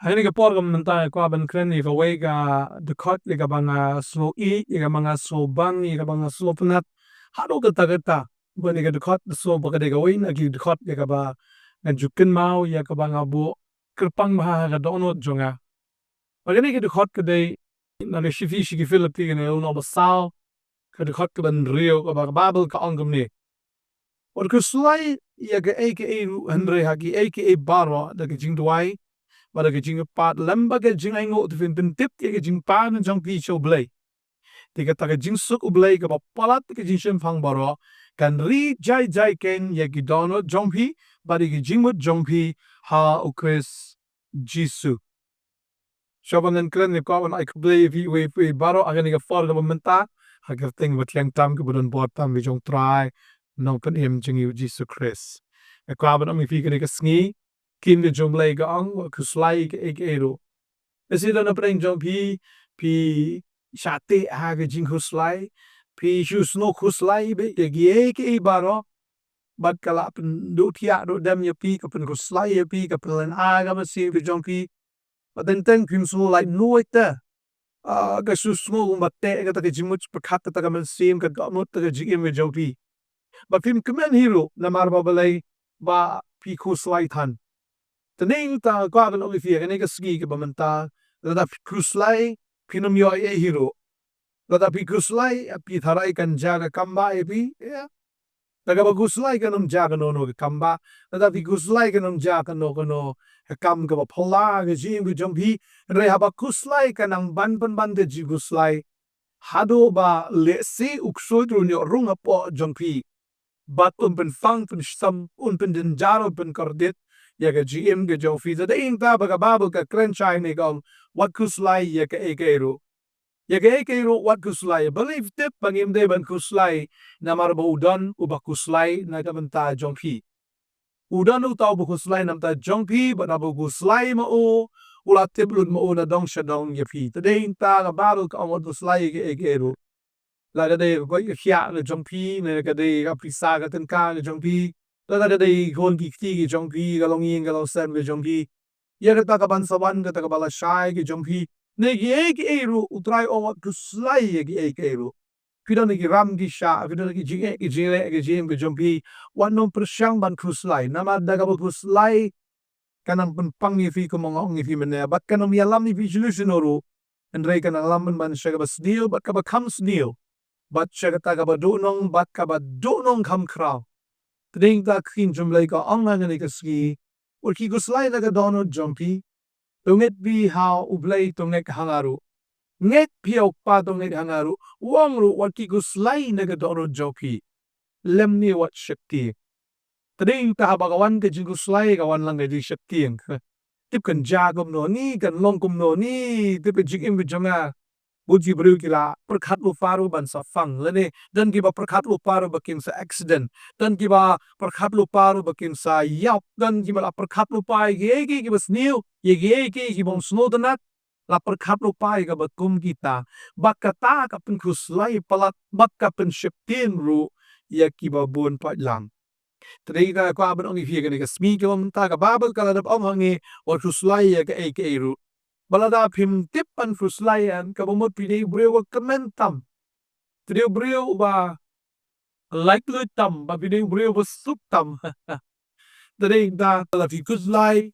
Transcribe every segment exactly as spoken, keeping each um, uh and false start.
Ha kane ka por ka mynta nga kwah ban kren ïa kawei ka dkhot ïa kaba nga sngew ïeit, ïa kaba nga sngew bang, ïa kaba nga sngew pynnat. Haduh katta katta. Bad ïa ka dkhot sngew ba ka dei kawei na ki dkhot ïa kaba ngan ju kynmaw, ïa kaba nga buh kyrpang bha ha ka dohnud jong nga. Bad kane ka dkhot ka dei na ka shithi sha ki Philippi, kane ka lynnong ba saw, ka dkhot kaba hynriew, kaba ka Baibl ka ong kumne: Wat khuslai ïa kaei kaei ruh, hynrei ha kiei kiei baroh da ka jingduwai bad da ka jingkyrpad lem bad ka jingainguh, to phin pyntip ïa ka jingpang jong phi sha U Blei. Te kata ka jingsuk U Blei kaba palat ka jingshemphang baroh kan ri jai jai keiñ ïa ki dohnud jong phi bad ïa ki jingmut jong phi ha U Khrist Jisu. Shuwa ba ngan kren, nga kwah ban ai khublei ïa phi iwei pa iwei baroh ha kane ka por kaba mynta, ha ka kyrteng ba thiang tam kaba donbor tam ka jong U Trai Nongpynim jong ngi U Jisu Khrist. Nga kwah ban ong ïa phi kane ka sngi, ka ktien jong U Blei ka ong, wat khuslai ïa kaei kaei ruh. Lehse don hapdeng jong phi, phi shah teh ha ka jingkhuslai, phi shu sngew khuslai beit ïa kiei kiei baroh, bad ka la pynduh thiah duh dem ïa phi, ka pynkhuslai ïa phi, ka pynlyngngoh ka mynsiem ka jong phi. Bad teng teng phim sngew lait noh ïa kata. Ah, ka shu sngew kumba teh kata ka jingmut pyrkhat, kata ka mynsiem, ka dohnud, kata ka jingim ka jong phi. Bad phim kmen hi ruh namar ba balei, ba phi khuslai than. Te nangta nga kwah ban ong ïa phi ha kane ka sngi kaba mynta, lada phi khuslai, phin ym ïoh ei ei hi ruh. Lada phi khuslai, phi tharai kan jia ka kambah ïa phi, ïa. Da kaba khuslai kan ym jia kano kano ka kambah. Lada phi khuslai kan ym jia kano kano ka kam kaba phylla ha ka jingim ka jong phi. Hynrei haba khuslai ka nang ban pynban ka jingkhuslai haduh ba lehse u ksuid ruh un ïoh rung hapoh jong phi. Bad un pynfang pynshitom, un pynjynjar, un pynkordit ïa ka jingim ka jong phi. Te dei nangta ba ka Baibl ka kren shai ne ka ong, wat khuslai ïa kaei kaei ruh. Ïa kaei kaei ruh wat khuslai. Balei phi tip ba ngim dei ban khuslai? Namar ba u don uba khuslai na ka bynta jong phi. U don uta uba khuslai na ka bynta jong phi, bad haba u khuslai ma u, u la tip lut ma u na dong sha dong ïa phi. Te dei nangta ka Baibl ka ong wat khuslai ïa kaei kaei ruh. La ka dei ka koit ka khiah ka jong phi, ne ka dei ka pisa ka tyngka ka jong phi. La ka dei ka khun ki kti ka jong phi, ka longïing ka longsem ka jong phi. Ïa kata ka ban sa wan, kata ka ba lashai ka jong phi. Ne kiei kiei ruh, U Trai u ong wat khuslai ïa kiei kiei ruh. Phi don ki ram ki shah, phi don ki jingeh ki jingleh ka jingim ka jong phi. Wat nym pyrshang ban khuslai, namar da kaba khuslai ka nang pynpang ïa phi kum nga ong ïa phi mynne. Bad kan ym ïalam ïa phi shano shano ruh. Hynrei ka nang lam pynban sha kaba sniew, bad kaba kham sniew. Bad sha kata kaba duhnong, bad kaba duhnong kham khraw. Te dei nangta ka ktien jong U Blei ka ong ha kane ka sngi, wat ki khuslai na ka dohnud jong phi. To ngeit phi ha U Blei, to ngeit ha nga ruh. Ngeit phi ha U Kpa, to ngeit ha nga ruh. U ong ruh wat ki khuslai na ka dohnud jong phi. Lymne wat sheptieng. Te dei nangta haba ka wan ka jingkhuslai, ka wan lang ka jingsheptieng. Tip kan jia kumno ne, kan long kumno ne, tip ka jingim ka jong nga. Bun ki briew ki la pyrkhat lypa ruh ban sa phang lane. Don kiba pyrkhat lypa ruh ba kin sa accident. Don kiba pyrkhat lypa ruh ba kin sa ïap. Don kiba la pyrkhat lypa ïa kiei kiei kiba sniew, ïa kiei kiei kiba ym sngewtynnat. La pyrkhat lypa ïa kaba kum kita. Bad kata ka pynkhuslai palat, bad ka pynsheptieng ruh ïa kiba bun paidlang. Te dei nangta nga kwah ban ong ïa phi ha kane ka sngi kaba mynta, ka Baibl ka la dep ong ha ngi, wat khuslai ïa kaei kaei ruh. Bad lada phim tip ban khuslai, ïa kaba mut phi dei u briew uba kmen tam. Phi dei u briew uba laitluid tam, bad phi dei u briew uba suk tam. Te dei nangta lada phi khuslai,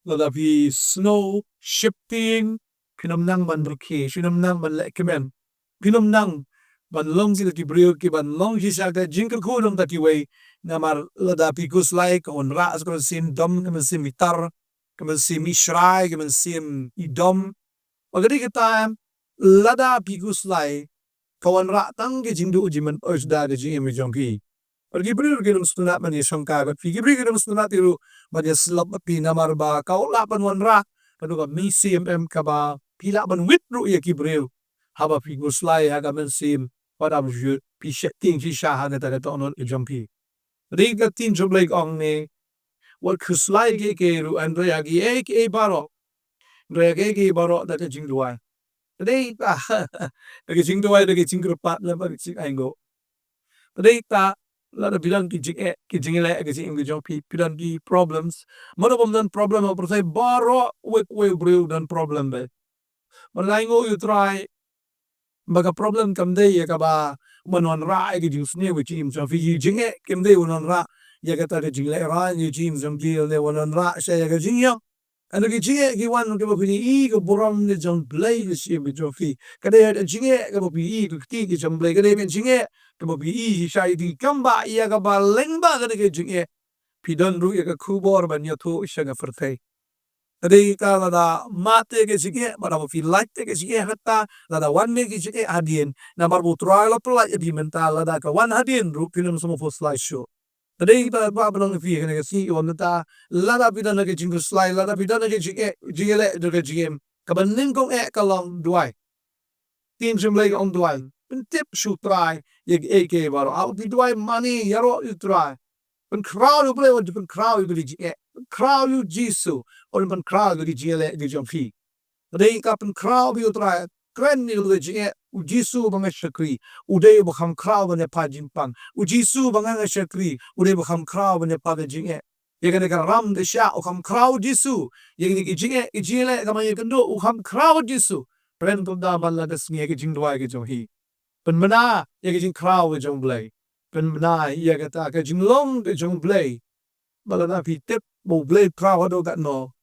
lada phi sngew sheptieng, phin ym nang ban rkhie, phin ym nang ban leh kmen. Phin ym nang ban long kita ki briew kiban long shisha ka jingkyrkhu jong kita kiwei. Namar lada phi khuslai, ka wanrah sa ka mynsiem dom, ka mynsiem bitar, ka mynsiem ishrai, ka mynsiem idom. Bad ka dei kata, lada phi khuslai, ka wanrah tang ka jingduh jingmyntoi sha ka jingim jong phi. Bad ki briew kim sngewtynnat ban ïashongkai bad phi, ki briew kim sngewtynnat ruh ban ïasyllok bad phi, namar ba ka lah ban wanrah kano ka mynsiem em kaba phi lah ban wit ruh ïa ki briew. Haba phi khuslai ha ka mynsiem, wat ym ju phi sheptieng shisha ha kata ka dohnud ka jong phi. Te dei ka ktien jong U Blei ka ong ne, wat khuslai kiei kiei ruh, hynrei ha kiei kiei baroh. Hynrei ha kiei kiei baroh da ka jingduwai. Te dei nangta, da ka jingduwai, da ka jingkyrpad, lem bad ka jingainguh. Te dei nangta, lada phi don ki jingeh, ki jingleh, ki jingim ki jong phi, phi don ki problems. Mano bym don problem ha pyrthei baroh, wei wei u briew u don problem beit. Mynta ngi ong ïa u Trai, ba ka problem kam dei ïa kaba un wanrah ïa ka jingsniew ka jingim jong phi, ïa ka jingeh, kam dei un wanrah ïa kata ka jinglehrain ïa ka jingim jong phi, lane un wanrah sha ïa ka jingïap. Hynrei ka jingeh ka wan kaba phi ïohi ka burom ka jong U Blei ha ka jingim ka jong phi. Ka dei ka jingeh kaba phi ïohi ka kti ka jong U Blei, ka dei ka jingeh kaba phi ïohi sha ïa ka kam ba ïa kaba lyngba ka dei ka jingeh phi don ruh ïa ka khubor ban ïathuh sha ka pyrthei. Ka dei ka lada mad te ka jingeh, bad haba phi lait te ka jingeh hatta, lada wan te ka jingeh hadien, namar ba U Trai u la pynlait ïa phi mynta, lada ka wan hadien ruh phin ym sngewphylla shuh. Ka dei ka ba ba long phi kane ka sngi wan mynta, lada phi don ka jingkhuslai, lada phi don ka jingeh, jingeh leh da ka jingeh. Kaba nyngkong eh ka long duwai. Ktien jong U Blei ka ong duwai. Pyntip sha U Trai ïa kaei kaei baroh. Haba phi duwai mane ïaroh ïa U Trai. Pynkhraw ïa U Blei, wat ju pynkhraw ïa ka jingeh. Pynkhraw ïa U Jisu, wat ju pynkhraw ïa ka jingeh leh ka jong phi. Ka dei ka pynkhraw ïa U Trai, kren ïa ka jingeh, U Jisu ba nga shakri, u dei uba kham khraw ban ïa pha jingpang. U Jisu ba nga nga shakri, u dei uba kham khraw ban ïa pha ka jingeh. Ïa kane ka ram ka shah u kham khraw U Jisu. Ïa kane ka jingeh, ka jingeh leh kaba ïakynduh u kham khraw U Jisu. Kren kumta man la ka sngi ha ka jingduwai ka jong phi. Pynbna ïa ka jingkhraw ka jong U Blei. Pynbna ïa kata ka jinglong ka jong U Blei. Ba lada phi tip ba U Blei u khraw haduh katno,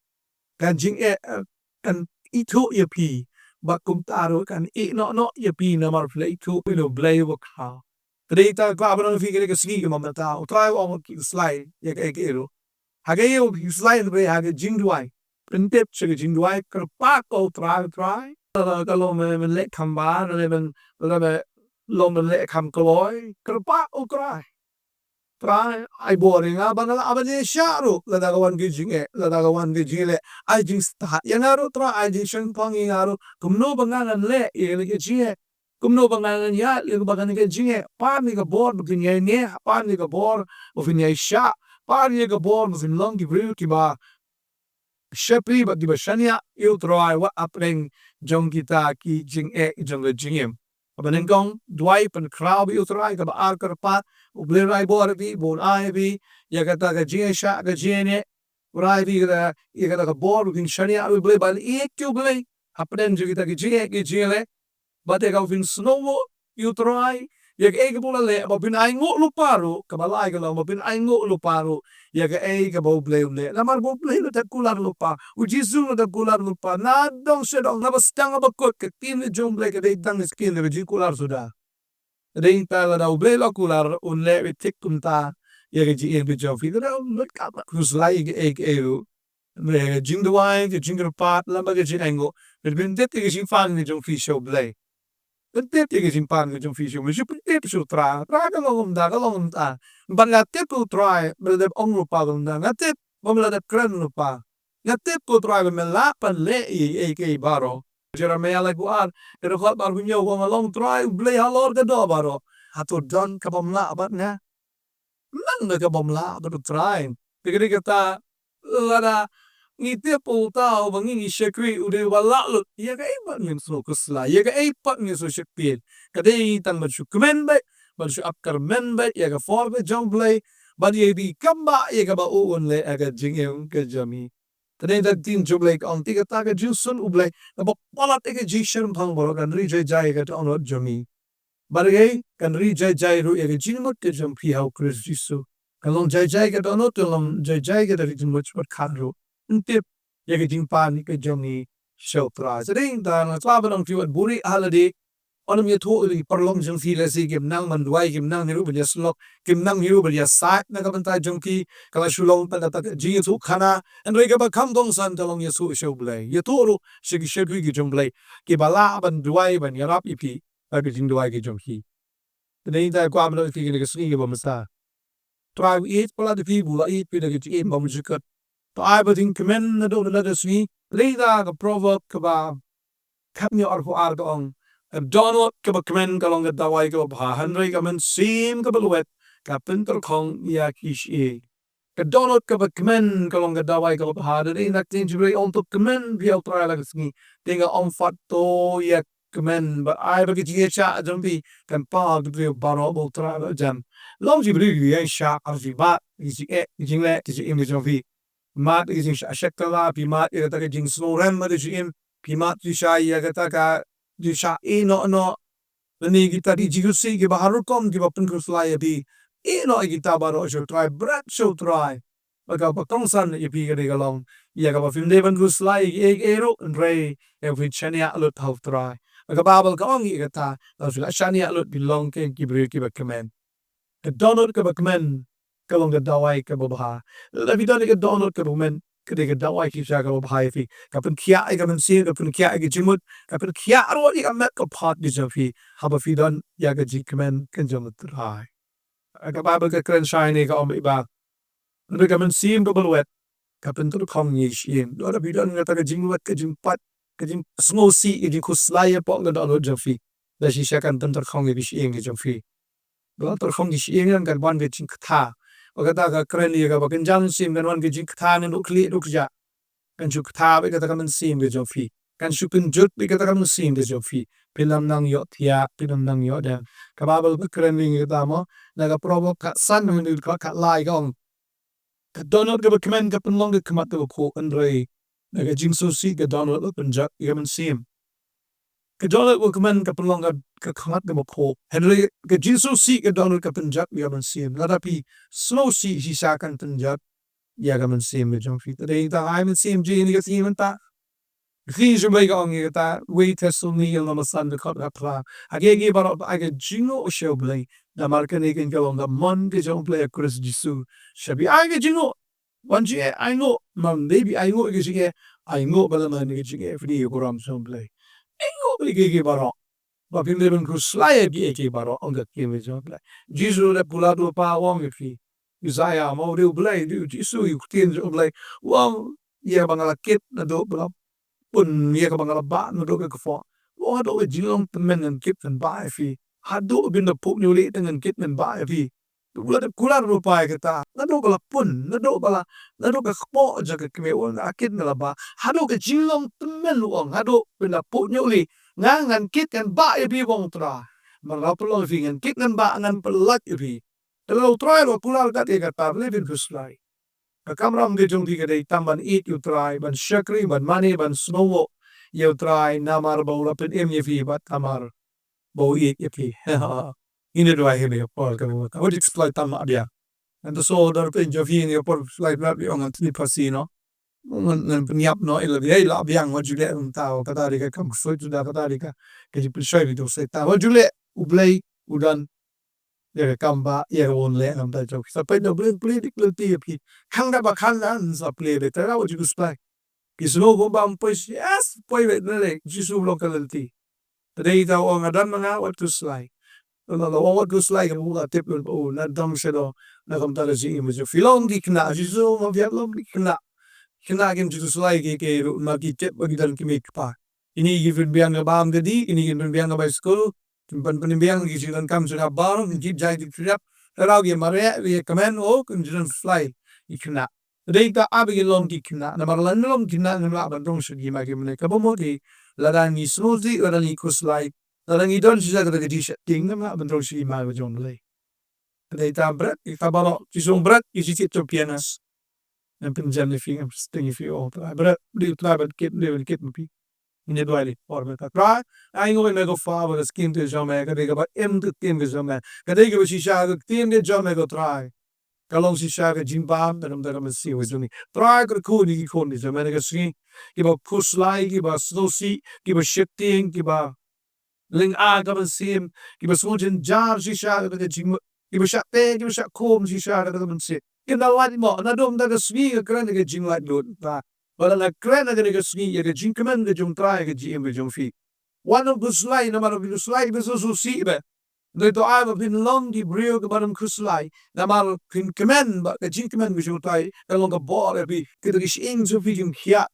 ka jingeh, eh, kan ithuh ïa phi. Bad kumta ruh kan ïeh noh noh ïa phi namar phi la ithuh ïa U Blei uba khraw. Ka dei kata ka kwah ban ong ïa phi kane ka sngi kaba mynta, U Trai u ong wat khuslai ïa kaei kaei ruh. Ha kaei ruh khuslai, hynrei ha ka jingduwai. Pyntip sha ka jingduwai, kyrpad ïa U Trai, U Trai. Lada ka long ban leh kham bha, lada ban, lada ban long ban leh kham kloi, kyrpad ïa U Trai. Trai, ai bor ïa nga ba nga lah ban ïaishah ruh lada ka wan ka jingeh, lada ka wan ka jingleh. Ai jingstad ïa nga ruh Trai, ai jingshemphang ïa nga ruh. Kumno ba nga ngan leh ïa kane ka jingeh? Kumno ba nga ngan ïaid ïa kaba kane ka jingeh? Pan ïa ka bor ba phin ïaineh, pan ïa ka bor ba phin ïaishah, pan ïa ka bor ba phin long ki briew kiba shepri bad kiba shaniah ïa U Trai wat hapdeng jong kita ki jingeh jong ka jingim. Kaba nyngkong, duwai pynkhraw ïa U Trai, kaba ar kyrpad, U Blei un ai bor ïa phi, bor ïa phi, ïa kata ka jingïaishah, ka jingïaineh, bor ïa phi kata, ïa kata ka bor, ba phin shaniah ïa U Blei, ban ïeit ïa U Blei hapdeng jong kita ki jingeh, ki jingleh. Bad ïa kaba phin sngewnguh ïa U Trai ïa kaei kaba u la leh, ba phin ainguh lypa ruh, kaba lai ka long ba phin ainguh lypa ruh ïa kaei kaba U Blei u leh. Namar ba U Blei u la dep kular lypa, U Jisu u la dep kular lypa. Nadong shadong, naba sdang haba kut, ka ktien ka jong U Blei ka dei tang ka ktien kaba jingkular suda. Ka dei tang lada U Blei u la kular, un leh beit thik kumta ïa ka jingim ka jong phi. Lada u leh kaba khuslai ïa kaei kaei ruh. Ka jingduwai, ka jingkyrpad, lem bad ka jingainguh. Phin pyntip ïa ka jingpan ka jong phi sha U Blei. Pyntip ïa ka jingpan ka jong phi sha U Blei. Shu pyntip sha U Trai. Trai, ka long kumta, ka long kumta. Bad nga tip U Trai ba la dep ong lypa kumta. Nga tip ba me la dep kren lypa. Nga tip ko Trai ba me lah ban leh ïa kaei kaei baroh. Jeremaïah laiphew ar, dkhot arphew hynñiew, ka ong, nga long Trai U Blei halor ka doh baroh. Hato don kaba ym lah bad nga? Nang da kaba ym lah bad U Trai. Te ka dei kata, lada ngi tip uta uba ngi ngi shakri u dei uba lah lut, ïa kaei pat ngin sngewkhuslai, ïa kaei pat ngin sngewsheptieng? Ka dei tang ban shu kmen beit, ban shu ap kyrmen beit ïa ka por ka jong U Blei, ban ïa dei kam ba ïa kaba u un leh ha ka jingim ka jong ngi. Te dei da ka ktien jong U Blei ka ong, te kata ka jingshun U Blei kaba palat ïa ka jingshemphang baroh kan ri jai jai ïa ka dohnud jong ngi. Bad ïa kan ri jai jai ruh ïa ka jingmut ka jong phi ha U Khrist Jisu. Kan long jai jai ka dohnud, kan long jai jai ka da ka jingmut shabar khat ruh. Pyntip ïa ka jingpan ka jong ngi sha U Trai. Te dei da nga kwah ban ong ïa phi wat buhrieh ha lade. Wat nym ïathuh ïa ki paralok jong phi lehse kim nang ban duwai, kim nang hi ruh ban ïasyllok, kim nang hi ruh ban ïasaid na ka bynta jong phi. Ka la shu long tang kata ka jingïathuhkhana. Hynrei kaba kham kongsan ka long ïathuh sha U Blei. Ïathuh ruh sha ki shakri ki jong U Blei, kiba lah ban duwai ban ïarap ïa phi ha ka jingduwai ka jong phi. Te dei da nga kwah ban ong ïa phi kane ka sngi kaba mynta. Trai u ïeit palat ïa phi, u la ïeit ïa phi da ka jingim ba mynjur. To ai ba phin kmen naduh kane ka sngi. Te dei da ka Proverb kaba khathynñiew arphew ar ka ong, ka dohnud kaba kmen ka long ka dawai kaba bha, hynrei ka mynsiem kaba lwet ka pyntyrkhong ïa ki shyieng. Ka dohnud kaba kmen ka long ka dawai kaba bha. Te dei da ka ktien jong U Blei ong to kmen phi ha U Trai la ka sngi. Te nga ong pat to ïa kmen bad ai ba ka jingïaishah jong phi kan paw ha ki briew baroh ba U Trai u la jan. Long ki briew ki ïeng shah, ar phi mad ïa ki jingeh, ki jingleh, ki jingim ki jong phi. Mad ïa ki jingshah shet kylla, phi mad ïa kata ka jingsngewrem bad ka jingim, phi mad shisha ïa kata ka jingshah ïehnoh noh. Lane kita ki jingsngewsih kiba har rukom kiba pynkhuslai ïa phi. Ïehnoh ïa kita baroh sha U Trai, bret sha U Trai. Ba kaba kongsan ïa phi ka dei ka long ïa kaba phim dei ban khuslai ïa kiei kiei ruh, hynrei ïa phi shaniah lut ha U Trai. Ba ka Baibl ka ong ïa kata, lada phi la shaniah lut phin long kum ki briew kiba kmen. Ka dohnud kaba kmen ka long ka dawai kaba bha. Lada phi don ïa ka dohnud kaba kmen, ka dei ka dawai shisha kaba bha ïa phi. Ka pynkhiah ïa ka mynsiem, ka pynkhiah ïa ka jingmut, ka pynkhiah ruh ïa ka met ka phad ka jong phi, haba phi don ïa ka jingkmen ka jong U Trai. Ka Baibl ka kren shai ne ka ong ba, hynrei ka mynsiem kaba lwet ka pyntyrkhong ïa ki shyieng. Lada phi don kata ka jinglwet, ka jingpait, ka jingsngewsih, ka jingkhuslai hapoh ka dohnud jong phi, da shisha kan pyntyrkhong ïa ki shyieng ki jong phi. Ba la tyrkhong ki shyieng kan wan ka jingkthah. Ba kata ka kren ïa kaba kynja mynsiem, kan wan ka jingkthah, kan duh khlieh duh kjat. Kan shu kthah beit kata ka mynsiem ka jong phi. Kan shu kynjut beit kata ka mynsiem ka jong phi. Phin ym nang ïohthiah, phin ym nang ïohdem. Ka Baibl ka kren ïa kata mo, na ka Proverb khatsan, hynriew khatlai ka ong, ka dohnud kaba kmen ka pynlong ka khmat kaba phuh, hynrei na ka jingsngewsih ka dohnud ka pynjot ïa ka mynsiem. Ka dohnud kaba kmen ka pynlong ka, ka khmat kaba phuh, hynrei ka jingsngewsih ka dohnud ka pynjot ïa ka mynsiem. Lada phi sngewsih shisha kan pynjot ïa ka mynsiem ka jong phi. Te dei tang ai mynsiem jong ngi ka sngi mynta. Ka ktien jong U Blei ka ong ïa kata, wei Thessaloni lynnong ba san dkhot khatphra. Ha kiei kiei baroh to ai ka jingnguh sha U Blei. Namar kane ka long ka mon ka jong U Blei ha Khrist Jisu. Shwa phi ai ka jingnguh, wan jingeh ainguh, ym dei phi ainguh ïa ka jingeh, ainguh ba la mon ka jingeh, phi dei ki burom jong U Blei. Ainguh ïa kiei kiei baroh. Ba phim dei ban khuslai ïa kiei kiei baroh, ong ka ktien ka jong U Blei. Jisu u la kular da u Kpa, u ong ïa phi. Isaiah, mo, u dei U Blei, u dei U Jisu, u ktien jong U Blei. U ong ïa kaba nga la kit naduh ba la pun, ïa kaba nga la bah naduh ka kpoh. U ong haduh ka jinglong tymmen ngan kit ngan bah ïa phi. Haduh ban da phuh hynñiewlih te ngan kit ngan bah ïa phi. U la dep kular ruh pat ïa kata. Naduh ba la pun, naduh ba la, naduh ka kpoh jong ka kmie u ong nga la kit nga la bah. Haduh ka jinglong tymmen u ong, haduh ban da phuh hynñiewlih, nga ngan kit ngan bah ïa phi, u ong U Trai. Ba nga la pynlong ïa phi ngan kit ngan bah, ngan pyllait ïa phi. Te lada U Trai u la kular kat ïa kata, balei phin khuslai? Ka kamram ka jong phi ka dei tang ban ïeit ïa U Trai, ban shakri, ban mane, ban sngewnguh ïa U Trai, namar ba u la pynim ïa phi bad namar ba u ïeit ïa phi. Ngin ïa duwai hi ïa ka por kaba mynta. Wat ju khuslai tam ha biang. Ngan da shu order phi jong phi ïa ka por khuslai bad phi ong ngan tip pasi noh. Ngan, ngan pynïap noh ïa la biang, ïa la biang, wat ju leh kumta, kata dei ka kam ksuid, kata dei ka, ka jingpynshoi ïa U Soitan. Wat ju leh, U Blei u don ïa ka kam ba, ïa ka ban leh, ngam da jong. Sa peit na U Blei, U Blei u dei ka lynti ïa phi. Khang da ba khang da, sa plie beit, te wat ju khuslai. Ki sngew kumba ym poi, yes, poi beit na lei, Jisu u long ka lynti. Te dei ta ong nga don ma nga, wat khuslai. La, la, la ong wat khuslai, ka mut la tip lut ba u, na dang shadoh, na kumta ka jingim jong phi. Long ki khynnah, Jisu u ong ïa long ki khynnah. Khynnah kim ju khuslai ki, ki ruh, ma ki tip ba ki don ki kmie ki kpa. Kine ki pynbiang ka bam ka dih, kine ki pynbiang ka bai skul, ki pyn-, pynbiang ki jingdonkam jong ka baroh, ki jai ki kyrap, ka rau ki mareh, ki kmen, oh, kim ju don khuslai ki khynnah. Dei ta ap ba ki long ki khynnah, namar lada ngim long khynnah ngim lah ban rung sha ki ma ki bneng. Kaba mut hi, lada ngi sngewsih, lada ngi khuslai, lada ngi don shisha kata ka jingsheptieng ngim lah ban rung sha ki ma ki jong U Blei. Dei ta bret, ïa kata baroh, ki jong bret, ki jingkit jong phi na. Ngam pynjem ïa phi, ngam sting ïa phi, oh, Trai bret, dei Trai ban kit, dei ban kit ma phi. Ngin ïa duwai ïa ka por mynta. Trai, ainguh ïa me ko Kpa ba ka ktien ka jong me ka dei kaba im ka ktien ka jong me. Ka dei kaba shisha ka ktien ka jong me ko Trai. Ka long shisha ka jingbam, ka long ka mynsiem ka jong ngi. Trai kyrkhu ïa ki khun ki jong me ha kane ka sngi. Kiba khuslai, kiba sngewsih, kiba sheptieng, kiba lynga ka mynsiem, kiba sngew jynjar shisha ka jingmut, kiba shah teh, kiba shah khum shisha ka mynsiem. Kin da lait mo, naduh mynta ka sngi ka kren ka jinglaitluid. Ba, ba la kren ha kane ka sngi ïa ka jingkmen ka jong U Trai ha ka jingim ka jong phi. Wat nym khuslai, namar ba phin khuslai phin sngewsih bha. Dei to ai ba phin long ki briew kiba nym khuslai, namar phin kmen ba ka jingkmen ka jong U Trai ka long ka bor ïa phi. Kita ki shyieng jong phi kin khiah.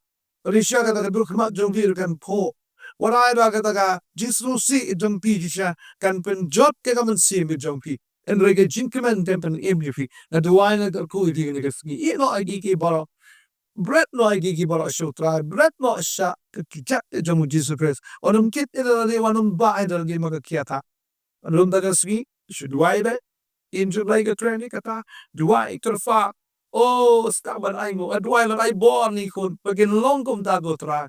Lada shisha kata ka dur khmat jong phi ruh kan phuh. Wat ai ba kata ka jingsngewsih jong phi shisha kan pynjot ïa ka mynsiem ka jong phi. Hynrei ka jingkmen kan pynim ïa phi. Nga duwai, nga kyrkhu ïa phi ha kane ka sngi. Ïehnoh ïa kiei kiei baroh. Bret noh ïa kiei kiei baroh sha U Trai. Bret noh sha ka kjat ka jong U Jisu Khrist. Wat nym kit ïa lade, wat nym bah ïa lade ma ka kiad. Naduh mynta ka sngi, shu duwai bha. Im ju leh ka training kata, duwai tyrfai. O, sngap ban ainguh, duwai ban ai bor ïa ki khun, ba kin long kumta ko Trai.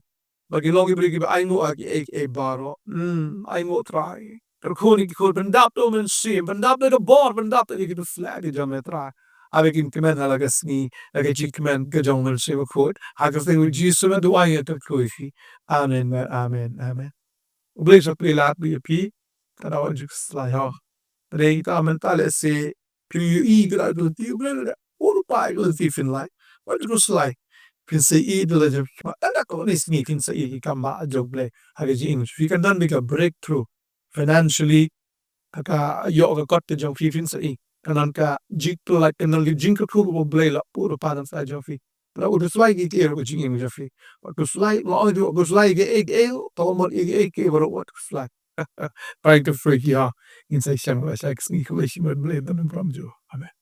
Ba kin long ki briew kiba ainguh ïa kiei kiei baroh. Hmm, ainguh Trai. Kyrkhu ïa ki khun, pyndap da u Mynsiem, pyndap da ka bor, pyndap da ki khuslai ki jong me Trai. Haba kin kmen ha la ka sngi, ha ka jingkmen ka jong u Mynsiem Bakhuid. Ha ka kyrteng u Jisu nga duwai, nga kyrkhu ïa phi. Amen, amen, amen. U Blei sa plie lad ïa phi. Te da wan ju khuslai ho. Te dei ta mynta lehse phi ïohi ka la ka lynti U Blei, lada u ruh pa ka lynti phin lait. Wat ju khuslai. Phin sa ïohi da la jong phi. Ynda ka lynti sngi phin sa ïohi ki kam ba jong U Blei ha ka jingim jong phi. Kan don beit ka breakthrough financially, ha ka ïoh ka kot ka jong phi phin sa ïohi. Kan don ka jingpyllait, kan don ka jingkyrkhu kaba U Blei la pur pa nang sa jong phi. Te wat khuslai ki ki ka jingim jong phi. Wat khuslai, la ong ju khuslai ki ei ki ei, to mon ei ki ei ki baroh wat khuslai. Pyrshang ki ha. Ngin sa ïashem la sa ka sngi, khublei shibun, Blei don bad phi. Amen.